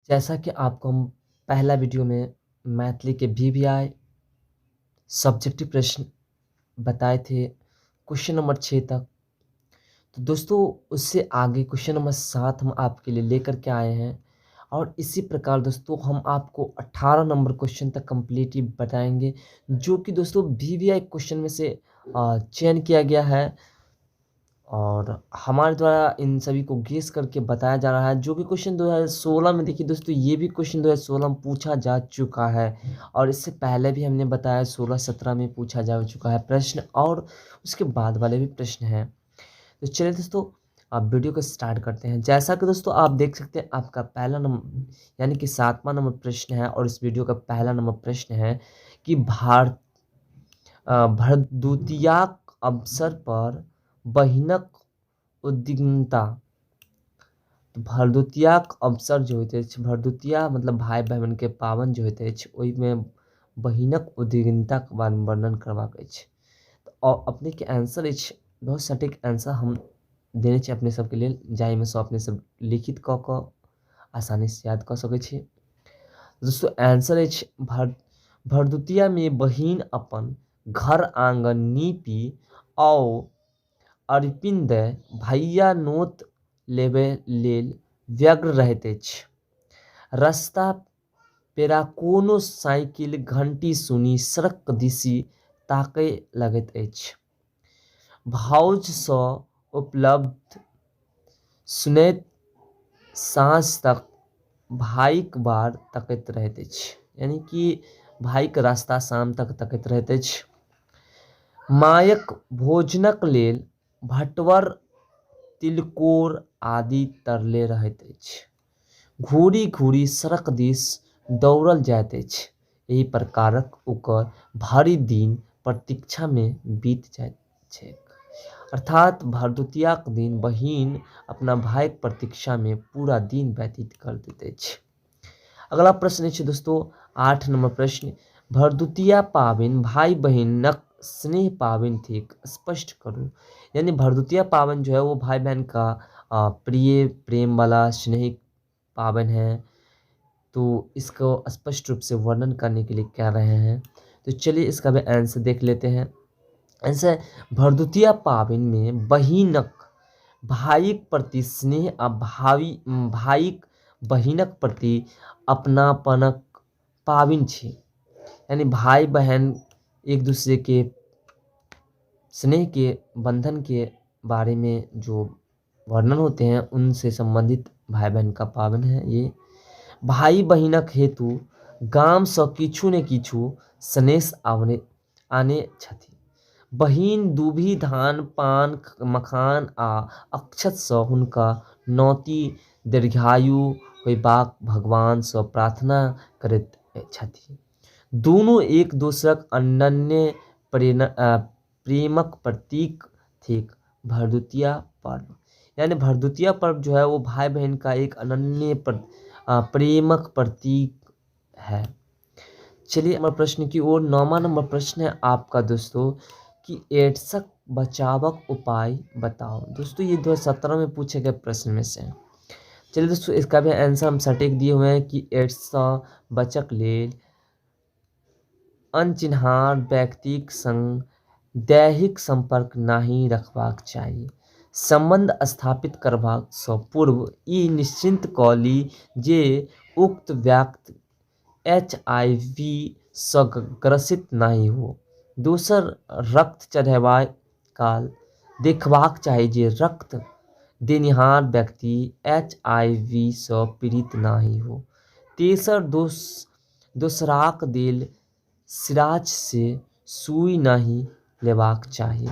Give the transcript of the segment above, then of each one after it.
जैसा कि आपको हम पहला वीडियो में मैथिली के VVI सब्जेक्टिव प्रश्न बताए थे क्वेश्चन नंबर 6 तक, तो दोस्तों उससे आगे क्वेश्चन नंबर 7 हम आपके लिए लेकर के आए हैं। और इसी प्रकार दोस्तों हम आपको 18 नंबर क्वेश्चन तक कम्प्लीटली बताएंगे, जो कि दोस्तों VVI question में से चयन किया गया है और हमारे द्वारा इन सभी को गेस करके बताया जा रहा है, जो कि क्वेश्चन 2016 में देखिए दोस्तों ये भी क्वेश्चन 2016 में पूछा जा चुका है और इससे पहले भी हमने बताया 16-17 में पूछा जा चुका है प्रश्न और उसके बाद वाले भी प्रश्न हैं। तो चलिए दोस्तों आप वीडियो को स्टार्ट करते हैं। जैसा कि दोस्तों आप देख सकते हैं आपका पहला नंबर यानी कि 7वां नंबर प्रश्न है और इस वीडियो का पहला नंबर प्रश्न है कि भरदुतियाक अवसर पर बहिनक उद्विग्नता। तो भरदुतियाक अवसर जो होइत अछि, भरदुतिया मतलब भाई बहन के पावन जो होइत अछि, ओहिमे बहिनक उद्विग्नताके बारेमे वर्णन करबाक अछि। तऽ अपनेके आंसर अछि, बहुत सटीक आंसर हम देने छी अपने सबके लेल, जाहिमे सँ अपने सब लिखित कऽ कऽ आसानीसँ याद कऽ सकै छी। दोस्तों आंसर अछि भरदुतियामे बहिन अपन घर आंगन नीपी आओ अरिपिन दए भैया नोत लेबय लेल व्यग्र रहैत अछि। रस्ता पेरा कोनो साइकिल घंटी सुनि सड़क दिशि ताकय लगैत अछि। भाउजसँ उपलब्ध सुनैत साँझ तक भाइक बाट तकैत रहैत अछि, यानी कि भाइक रास्ता शाम तक तकैत रहैत अछि। मायक भोजनक लेल भटवर, तिलकोर आदि तरले रहैत अछि। घूरि घूरि सड़क दिस दौड़ल जाइत अछि। एहि प्रकारक ओकर भरि दिन प्रतीक्षामे बीत जाइत छैक। अर्थात भरदुतियाक दिन बहिन अपना भाइक प्रतीक्षामे पूरा दिन व्यतीत कर दैत अछि। अगला प्रश्न अछि दोस्तों 8 नंबर प्रश्न, भरदुतिया पाबनि भाई बहिनक स्नेह पाबनि थिक, स्पष्ट करू। यानी भरदुतिया पाबनि जो है वो भाई बहन का प्रिय प्रेम वाला स्नेहिक पाबनि है, तो इसको स्पष्ट रूप से वर्णन करने के लिए कह रहे हैं। तो चलिए इसका भी आंसर देख लेते हैं। आंसर भरदुतिया पाबनि में बहिनक भाइक प्रति स्नेह आ भाइक बहिनक प्रति अपनापनक पाबनि छी। यानी भाई बहन एक दूसरे के स्नेह के बंधन के बारे में जो वर्णन होते हैं उनसे संबंधित भाई बहन का पावन है ये। भाई बहिनक हेतु गाम सँ किछु ने किछु स्नेह आने छथि। बहिन दूभी धान पान मखान आ अक्षत सँ हुनका नौती दीर्घायु होयबाक भगवान सँ प्रार्थना करैत छथि। दुनू एक दोसरक अनन्य प्रेमक प्रतीक थिक भरदुतिया पर्व। यानी भरदुतिया पर्व जो है वो भाई बहन का एक अनन्य प्रेमक प्रतीक है। चलिए नंबर प्रश्न की ओर। 9वां नंबर प्रश्न है आपका दोस्तों कि एड्सक बचावक उपाय बताओ। दोस्तों ये 2017 में पूछे गए प्रश्न में से है। चलिए दोस्तों इसका भी आंसर हम सटीक दिए हुए हैं कि एड्स सँ बचक लेल अनचिन्हार व्यक्तिक संग दैहिक संपर्क नहि रखबाक चाही। संबंध स्थापित करबाक सँ पूर्व ई निश्चिंत कऽ ली जे उक्त व्यक्ति HIV सँ ग्रसित नहि हो। दोसर, रक्त चढ़ेबा काल देखबाक चाही जे रक्त देनिहार व्यक्ति HIV सँ पीड़ित नहि हो। तेसर, दोसराक देल सिराज से सुई नहि लेबाक चाही।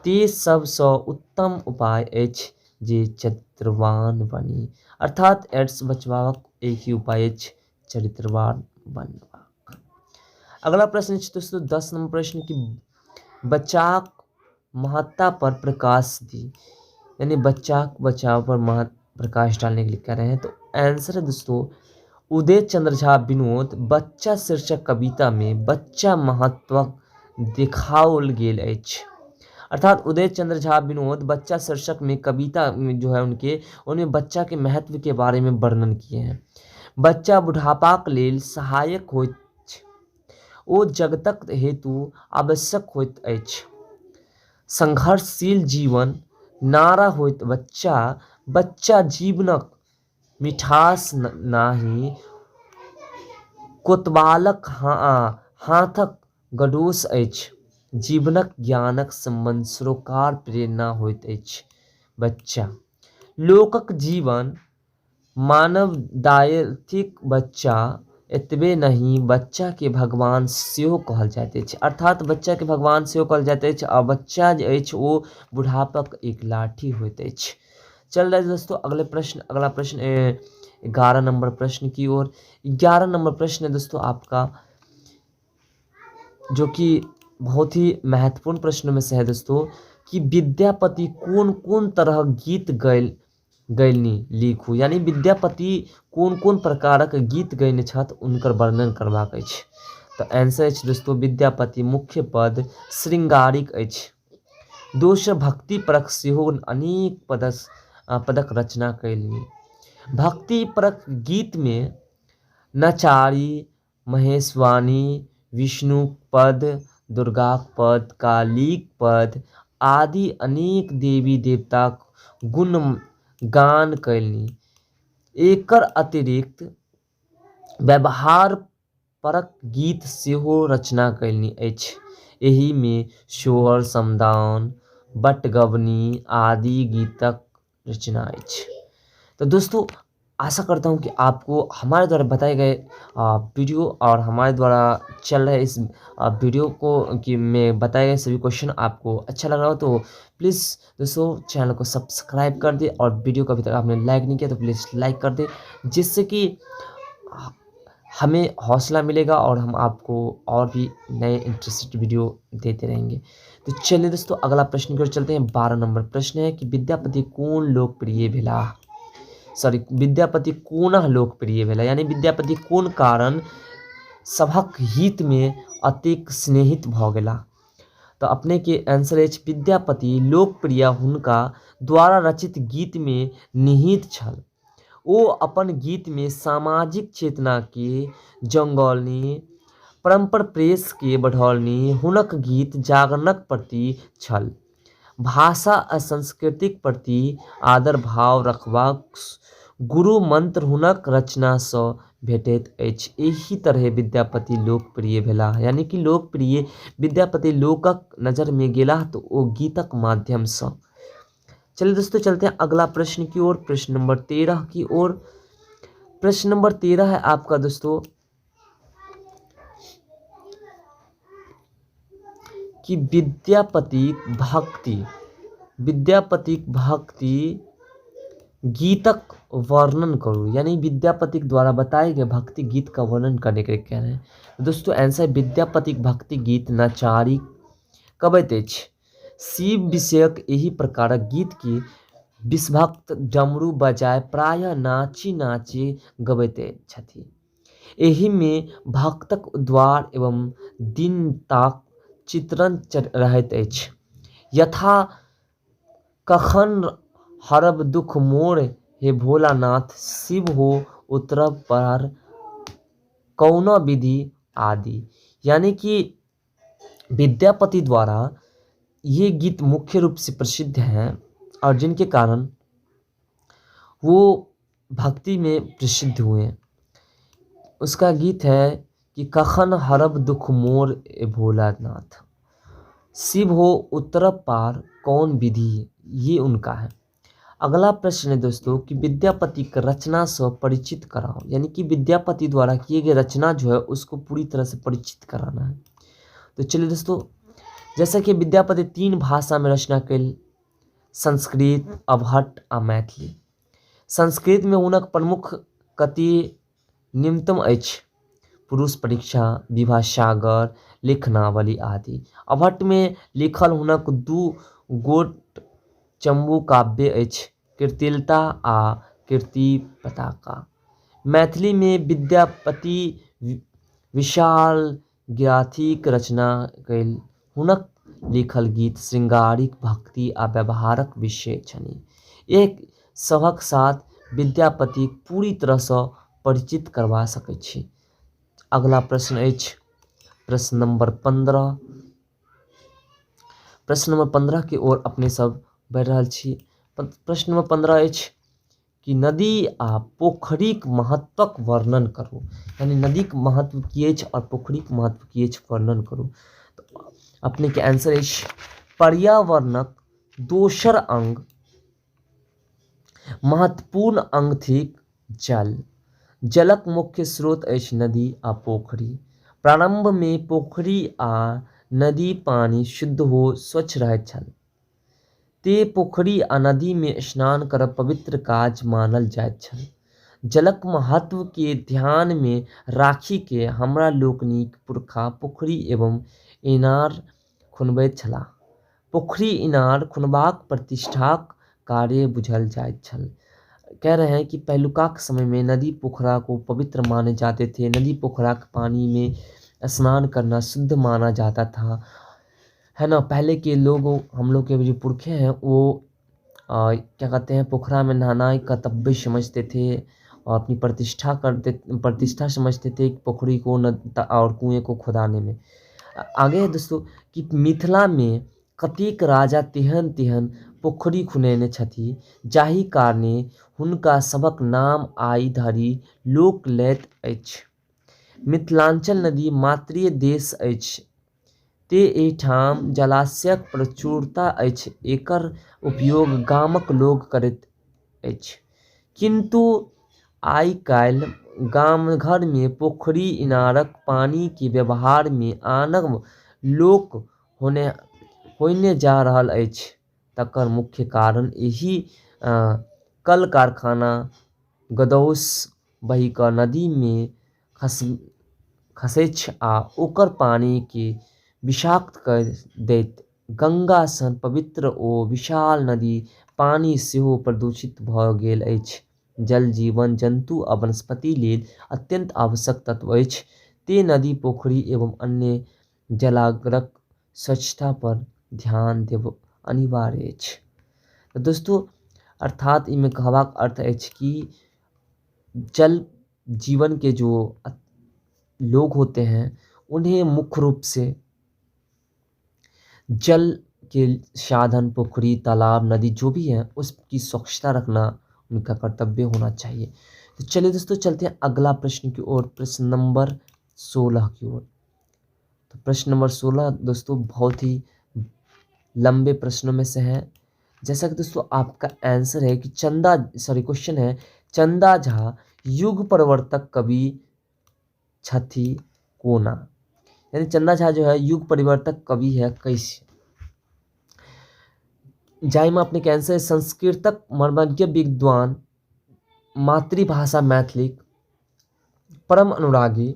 तें सब सँ उत्तम उपाय अछि जे चरित्रवान बनी। अर्थात एड्स बचबाक एक ही उपाय अछि, चरित्रवान बनबाक। अगला प्रश्न अछि दोस्तों 10 नंबर प्रश्न कि बच्चाक महत्ता पर प्रकाश दी। यानी बच्चाक बचाव पर प्रकाश डालने के लिए कह रहे हैं। तो आंसर है दोस्तों उदय चंद्र झा विनोद बच्चा शीर्षक कविता में बच्चा महत्व देखाओल गेल अछि। अर्थात उदय चंद्र झा विनोद बच्चा शीर्षक में कविता जो है उनके, उनमें बच्चा के महत्व के बारे में वर्णन किए हैं। बच्चा बुढ़ापाक लेल सहायक होइत अछि। ओ जगतक हेतु आवश्यक होइत अछि। संघर्षशील जीवन नारा होइत बच्चा। बच्चा जीवनक मिठास नहि कोतवालक हाथक गडोस अछि। जीवनक ज्ञानक सम्बन्ध सरोकार प्रेरणा होइत अछि बच्चा। लोकक जीवन मानवदाय थिक बच्चा। एतबे नहि, बच्चाके भगवान सेहो कहल जाइत अछि। अर्थात बच्चाके भगवान सेहो कहल जाइत अछि आ बच्चा जे अछि ओ बुढ़ापक एक लाठी होइत अछि। चल रहा है दोस्तों अगले प्रश्न, अगला प्रश्न 11 नंबर प्रश्न की ओर। 11 नंबर प्रश्न है दोस्तों आपका, जो कि बहुत ही महत्वपूर्ण प्रश्न में से है दोस्तों, कि विद्यापति कोन कोन तरह गीत गैलनी लिखू। यानी विद्यापति कोन कोन प्रकारक गीत गैने छथि उनकर वर्णन करबाक अछि। तऽ आंसर अछि दोस्तों विद्यापति मुख्य पद श्रृंगारिक अछि। दोसर भक्ति परक सेहो अनेक पदक रचना कयलनि। भक्ति परक गीत में नचारी, महेशवाणी, विष्णु पद, दुर्गाक पद, कालीक पद आदि अनेक देवी देवताक गुण गान कयलनि। एकर अतिरिक्त व्यवहार परक गीत सेहो रचना कयलनि अछि। एहिमे सोहर, समदाउन, बटगबनी आदि गीतक रचना अछि। तो दोस्तों आशा करता हूँ कि आपको हमारे द्वारा बताए गए वीडियो और हमारे द्वारा चल रहे इस वीडियो को कि मैं बताए गए सभी क्वेश्चन आपको अच्छा लग रहा हो तो प्लीज़ दोस्तों चैनल को सब्सक्राइब कर दे और वीडियो को अभी तक आपने लाइक नहीं किया तो प्लीज़ लाइक कर दे, जिससे कि हमें हौसला मिलेगा और हम आपको और भी नए इंटरेस्टेड वीडियो देते रहेंगे। तो चलिए दोस्तों अगला प्रश्न की ओर चलते हैं। 12 नंबर प्रश्न है कि विद्यापति कौन लोकप्रिय भेला, सॉरी विद्यापति कोना लोकप्रिय भेला, यानी विद्यापति कोन कारण सभक हित में अतेक स्नेहित भऽ गेला। तो अपने के आंसर अछि विद्यापति लोकप्रिय हुनका द्वारा रचित गीत में निहित छल। ओ अपन गीत में सामाजिक चेतना के जंगौलनी, परंपर प्रेस के बढ़ौलनी, हुनक गीत जागरणक प्रति छल। भाषा आ संस्कृतिक प्रति आदर भाव रखबाक गुरु मंत्र हुनक रचना सँ भेटैत अछि। एहि तरहे विद्यापति लोकप्रिय भेलाह, यानी कि लोकप्रिय विद्यापति लोकक नजर में गेलाह तो ओ गीतक माध्यम सँ। चलिए दोस्तों चलते हैं अगला प्रश्न की ओर, प्रश्न नंबर 13 की ओर। प्रश्न नंबर 13 है आपका दोस्तों कि विद्यापतिक भक्ति गीतक वर्णन करू, यानी विद्यापतिक द्वारा बताए गए भक्ति गीत का वर्णन करने के लिए कह रहे हैं। दोस्तों आंसर विद्यापतिक भक्ति गीत नचारी कबैत अछि। शिव विषयक एहि प्रकारक गीत की विषभक्त डमरू बजाय प्रायः नाची नाची गबैत छथि। एहि में भक्तक उद्वार एवं दीनताक चित्रण रहैत अछि। यथा कखन हरब दुख मोर हे भोलानाथ, शिव हो उतरब पार कौना विधि आदि। यानी कि विद्यापति द्वारा ये गीत मुख्य रूप से प्रसिद्ध हैं और जिनके कारण वो भक्ति में प्रसिद्ध हुए। उसका गीत है कि कखन हरब दुख मोर ए भोलानाथ, शिव हो उतरब पार कौन विधि, ये उनका है। अगला प्रश्न है दोस्तों कि विद्यापति की रचना से परिचित कराओ, यानी कि विद्यापति द्वारा किए गए रचना जो है उसको पूरी तरह से परिचित कराना है। तो चलिए दोस्तों, जैसा कि विद्यापति 3 भाषा में रचना कैल, संस्कृत, अवहट्ट आ मैथिली। संस्कृत में हुनक प्रमुख कति निम्नतम अछि पुरुष परीक्षा, विवाह सागर, लिखनावली आदि। अवहट्ट में लिखल हुनक 2 गोट चम्बू काव्य अछि, कीर्तिलता आ कीर्ति पताका। मैथिली में विद्यापति विशाल गिराथीक रचना कैल। हुनक लिखल गीत श्रृंगारिक, भक्ति आ व्यवहारक विषय छनि। एक सभक साथ विद्यापति पूरी तरह से परिचित करबा सकै छी। अगला प्रश्न अछि प्रश्न नंबर 15। प्रश्न नंबर 15 के ओर अपने सब बढ़ि रहल छी। प्रश्न नंबर 15 अछि कि नदी आ पोखरिक महत्वक वर्णन करू। यानी नदीक महत्व की अछि और पोखरिक महत्व की अछि वर्णन करू। तऽ अपनेके आंसर अछि पर्यावरणक दोसर अंग महत्वपूर्ण अंग थिक जल। जलक मुख्य स्रोत अछि नदी आ पोखरि। प्रारंभमे पोखरि आ नदी पानि शुद्ध हो स्वच्छ रहैत छल। तें पोखरि आ नदीमे स्नान करब पवित्र काज मानल जाइत छल। जलक महत्वके ध्यानमे राखिके हमरा लोकनिक पुरखा पोखरि एवं इनार खुनबैत छलाह। पोखरि इनार खुनबाक प्रतिष्ठाक कार्य बुझल जाइत छल। कह रहे हैं कि पहिलुकाक समय में नदी पोखरा को पवित्र माने जाते थे। नदी पोखरा के पानी में स्नान करना शुद्ध माना जाता था, है ना। पहले के लोग, हम लोग के जो पुरखे हैं वो क्या कहते हैं, पोखरा में नहाना कर्तव्य समझते थे और अपनी प्रतिष्ठा करते, प्रतिष्ठा समझते थे पोखरी को न और कुएं को खुदाने में। आगे है दोस्तों कि मिथिला में कतेक राजा तेहन तेहन पोखरि खुनेने छथि जाहि कारणे हुनका सभक नाम आइ धरि लोक लैत अछि। मिथिलांचल नदी मातृ देश अछि, तें एहिठाम जलाशयक प्रचुरता अछि। एकर उपयोग गामक लोक करैत अछि। किन्तु आइ काल्हि गामघरमे पोखरि इनारक पानिके व्यवहारमे आनब लोप होने होइने जा रहल अछि। तकर मुख्य कारण एहि कल कारखाना गदौस बहि कऽ नदीमे खस खसैछ आ ओकर पानिके विषाक्त कऽ दैत। गंगा सन पवित्र ओ विशाल नदी पानि सेहो प्रदूषित भऽ गेल अछि। जल जीवन जन्तु आ वनस्पति लेल अत्यन्त आवश्यक तत्व अछि, तें नदी, पोखरि एवं अन्य जलागरक स्वच्छता पर ध्यान देब अनिवार्य अछि। तऽ दोस्तों, अर्थात एहिमे कहबाक अर्थ अछि कि जल जीवन के जो लोग होते हैं उन्हें मुख्य रूप से जल के साधन पोखरी तालाब नदी जो भी है उसकी स्वच्छता रखना उनका कर्तव्य होना चाहिए। तो चलिए दोस्तों, चलते हैं अगला प्रश्न की ओर, प्रश्न नंबर 16 की ओर। तो प्रश्न नंबर 16 दोस्तों बहुत ही लंबे प्रश्नों में से है। जैसा कि दोस्तों आपका आंसर है कि चंदा, सॉरी क्वेश्चन है, चंदा झा युग परिवर्तक कवि छथि कोना। यानी चंदा झा जो है युग परिवर्तक कवि है कैसे। जाहिमे अपने के आंसर संस्कृतक मर्मज्ञ विद्वान, मातृभाषा मैथिलीक परम अनुरागी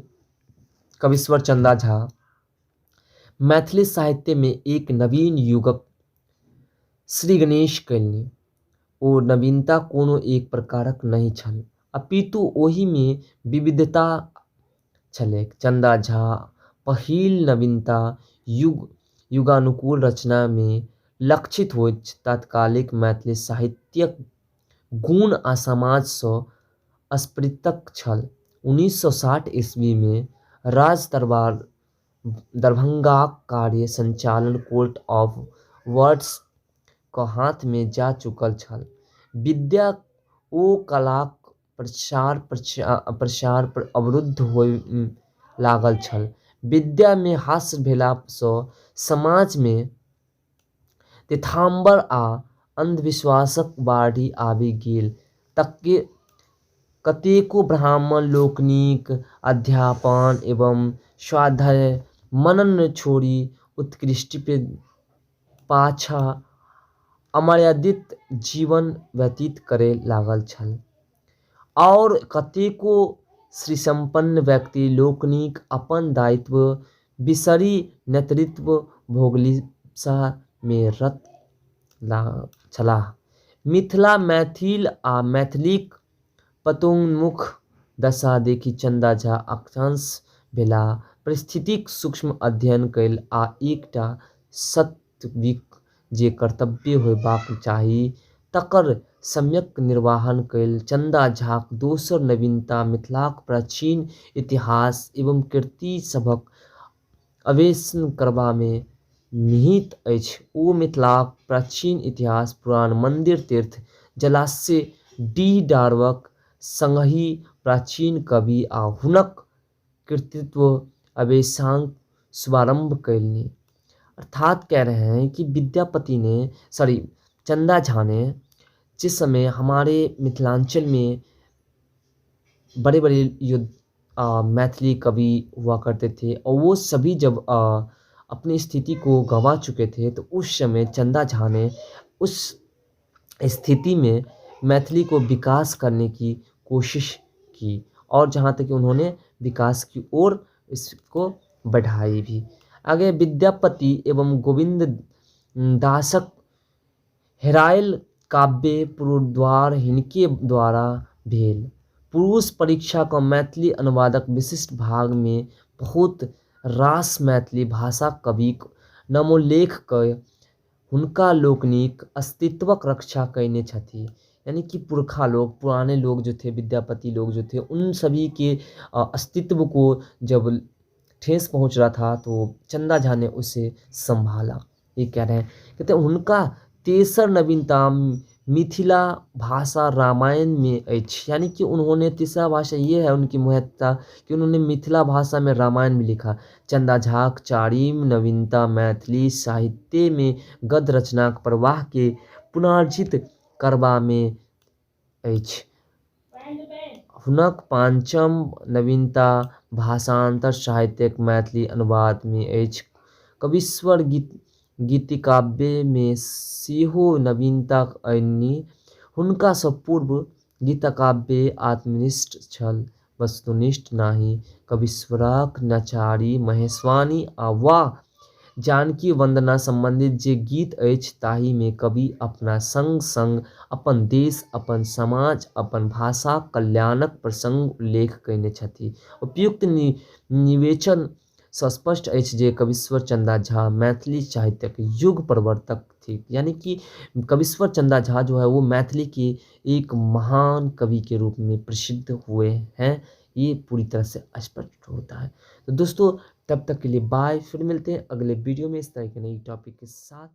कवीश्वर चंदा झा मैथिली साहित्य में एक नवीन युगक श्री गणेश कयलनि। ओ नवीनता कोनो एक प्रकारक नहि छल, अपितु ओहिमे विविधता छलैक। चंदा झा पहिल नवीनता युग युगानुकूल रचना में लक्षित होइत तात्कालिक मैथिली साहित्यक गुण आ समाजसँ स्पृतक छल। 1960 ईस्वी में राज दरबार दरभंगाक कार्य संचालन कोर्ट ऑफ वर्ड्स क हाथ में जा चुकल छल। विद्या ओ कलाक प्रचार प्रसार अवरुद्ध होय लागल छल। विद्या में हास्य भेलासँ समाज में तेथाम्बर आ अन्धविश्वासक बाढ़ि आबि गेल। तके कतेको ब्राह्मण लोकनिक अध्यापन एवं स्वाध्याय मनन छोड़ि उत्कृष्ट पाछा अमर्यादित जीवन व्यतीत करय लागल छल। आओर कतेको श्रीसम्पन्न व्यक्ति लोकनिक अपन दायित्व बिसरि नेतृत्व भोगलिप्सा मे रत छलाह। मिथिला, मैथिल आ मैथिलीक पतोन्मुख दशा देखि चंदा झा आकांश भेलाह। परिस्थितिक सूक्ष्म अध्ययन कयल आ एकटा सत्विक जे कर्तव्य होयबाक चाही तकर सम्यक निर्वहन कयल। चन्दा झाक दोसर नवीनता मिथिलाक प्राचीन इतिहास एवं कृति सभक अन्वेषण करबामे निहित अछि। ओ मिथिलाक प्राचीन इतिहास, पुरान मन्दिर, तीर्थ, जलाशय, डीह डारवक संगहि प्राचीन कवि आ हुनक कृतित्व अन्वेषणक शुभारंभ कयलनि। अर्थात कह रहे हैं कि विद्यापति ने सॉरी चंदा झा ने जिस समय हमारे मिथिलांचल में बड़े बड़े युद्ध मैथिली कवि हुआ करते थे और वो सभी जब अपनी स्थिति को गंवा चुके थे, तो उस समय चंदा झा ने उस स्थिति में मैथिली को विकास करने की कोशिश की और जहाँ तक कि उन्होंने विकास की ओर इसको बढ़ाई भी। आगे विद्यापति एवं गोविंद दासक हेरायल काव्य पुनरुद्धार हिनके द्वारा भेल। पुरुष परीक्षा का मैथिली अनुवादक विशिष्ट भाग में बहुत रास मैथिली भाषा कविक नामोल्लेख कऽ हुनका लोकनिक अस्तित्वक रक्षा कयने छथि। यानी कि पुरखा लोग, पुराने लोग जो थे, विद्यापति लोग जो थे, उन सभी के अस्तित्व को जब ठेस पहुंच रहा था तो चंदा झा ने उसे संभाला। ये कह रहे हैं, कहते हैं हुनका तेसर नवीनता मिथिला भाषा रामायण में अछि। यानी कि उन्होंने तीसरा भाषा ये है उनकी महत्ता कि उन्होंने मिथिला भाषा में रामायण भी लिखा। चंदा झाक चारिम नवीनता मैथिली साहित्य में गद्य रचनाक प्रवाह के पुनर्जीवित करबा में अछि। हुनक पाँचम नवीनता भाषांतर साहित्यक मैथिली अनुवाद में अछि। कवीश्वर गीतिकाव्य में सेहो नवीनता अनलनि। हुनका सँ पूर्व गीतकाव्य आत्मनिष्ठ छल, वस्तुनिष्ठ नहि। कवीश्वरक नचारी, महेशवाणी आ वा जानकी वन्दना संबंधित जे गीत अछि ताहि मे कवि अपना संग-संग अपन देश, अपन समाज, अपन भाषाक कल्याणक प्रसंग उल्लेख कयने छथि। उपयुक्त विवेचन सँ स्पष्ट अछि जे कवीश्वर चंदा झा मैथिली साहित्यक युग प्रवर्तक थिक। यानी कि कवीश्वर चंदा झा जो है वो मैथिली के एक महान कवि के रूप में प्रसिद्ध हुए हैं। ये पूरी तरह से स्पष्ट होता है। तो दोस्तों तब तक के लिए बाय, फिर मिलते हैं अगले वीडियो में इस तरह के नई टॉपिक के साथ।